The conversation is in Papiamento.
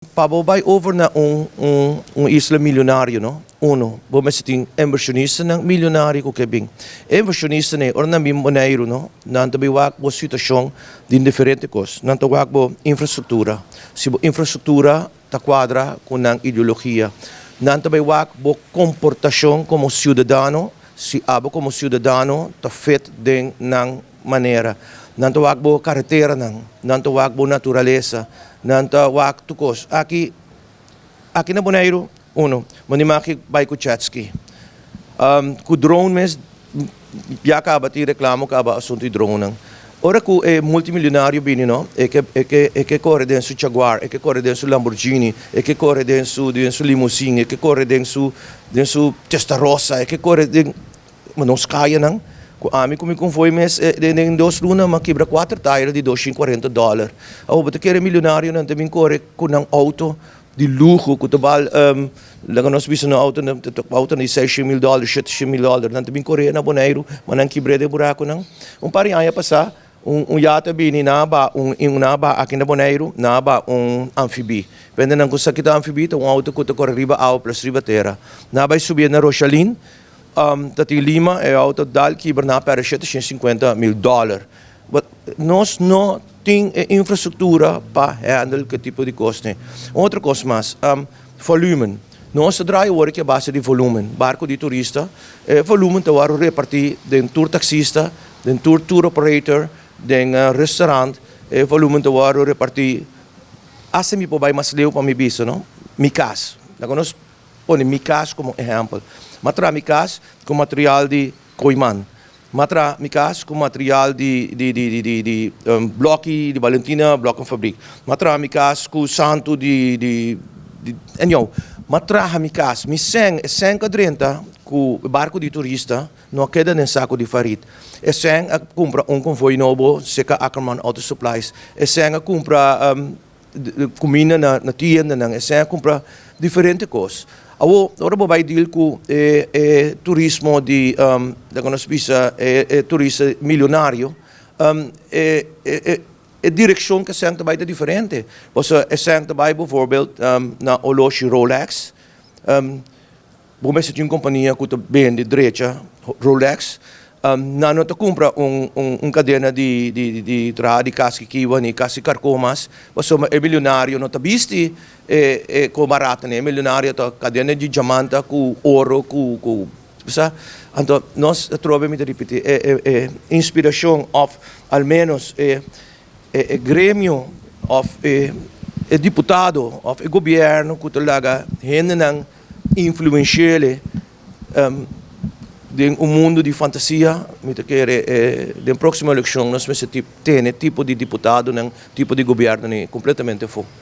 Pa bo bai over na un isla milionario, no? Uno, bo mester tin invershonistanan milionario ku ke bin. E invershonistanan ei, ora nan bin Boneiru, no, nan ta bin wak bo situashon den diferente kos. Nan ta wak bo infrastruktura, si bo infrastruktura ta kuadra ku nan ideologia. Nan ta bai wak bo komportashon komo siudadano, si abo komo siudadano ta fit den nan manera. Nan ta wak bo kareteranan, nan ta wak bo naturalesa, nan ta wak tur kos. Aki, aki na Boneiru, uno, bo ni mag bai ku jetski. Ku drone mes ya kaba tin reklamo kaba asuntu di dronenan. Ora ku e multimilionario bini no, e ke e ke e ke kore den su Jaguar, e ke kore den su Lamborghini, e ke kore den su limousine, e ke kore den su Testarossa, e ke kore den. Ma nos kayanan, ku ami ku mi konvoi mes den 2 luna m'a kibra kuater tayer di $240. Awor bo ta kere milionarionan ta bin kore ku nan outo di luho ku ta bal, laga nos bisa nan outo outo di $600,000, $700,000, nan ta bin kore na Boneiru, ma nan kibr'é den burakunan. Un par di aña pasá un yate a bini nan a ba un nan a ba aki na Boneiru, nan a ba un anfibí. Pende nan ku sa kita anfibí ta un outo ku ta kore riba awa plus riba tera. Nan a bai subié na Roshalin. Ta tin lima e auto dal kibra, nan a perde $750,000. But nos no tin e infrastruktura pa handle ke tipo di kos ne. Otro kos mas, volumen. Nos ta draai awor aki a base di volumen. Barko di turista, e volumen ta wòrdu repartí den tur taksista, den tur tour operator, den restaurant, e volumen ta wòrdu repartí. Hasta mi por bai mas leu pa mi bisa, no? Mi kas. Laga nos pone mi kas komo ehèmpel. M'a traha mi kas ku material di Kooiman. M'a traha mi kas ku material di blòki di Valentina Blokkenfabriek. M'a traha mi kas ku santu di anyhow. M'a traha mi kas. Mi sèn, e sèn ku a drenta ku e barku di turista no a keda den saku di Farid. E sèn a kumpra un konvoi nobo serka Ackerman Auto Supplies. E sèn a kumpra kuminda na tiendanan, e sèn a kumpra diferente kos. Awor, ora bo bai deal ku e turismo di, laga nos bisa, e turista milionario, e direkshon ku e sèn ta bai ta diferente. Pasobra e sèn ta bai bijvoorbeeld na oloshi Rolex. Bo mester tin un kompania ku ta bende drecha Rolex. Nan no ta kumpra un kadena di traha di kaski kiwa ni kaski karkó mas, pasobra e milionario no ta bisti e kos barato ni. E milionario ta kadena di diamanta ku oro ku sa. Anto nos atrobe mi ta ripití e inspirashon òf al ménos e gremio òf e diputado òf e gobièrnu ku ta laga hendenan influenshele den un mundu di fantasia, mi ta kere den próksimo elekshon nos mester tene tipo di diputadonan, tipo di gobièrnunan kompletamente afó.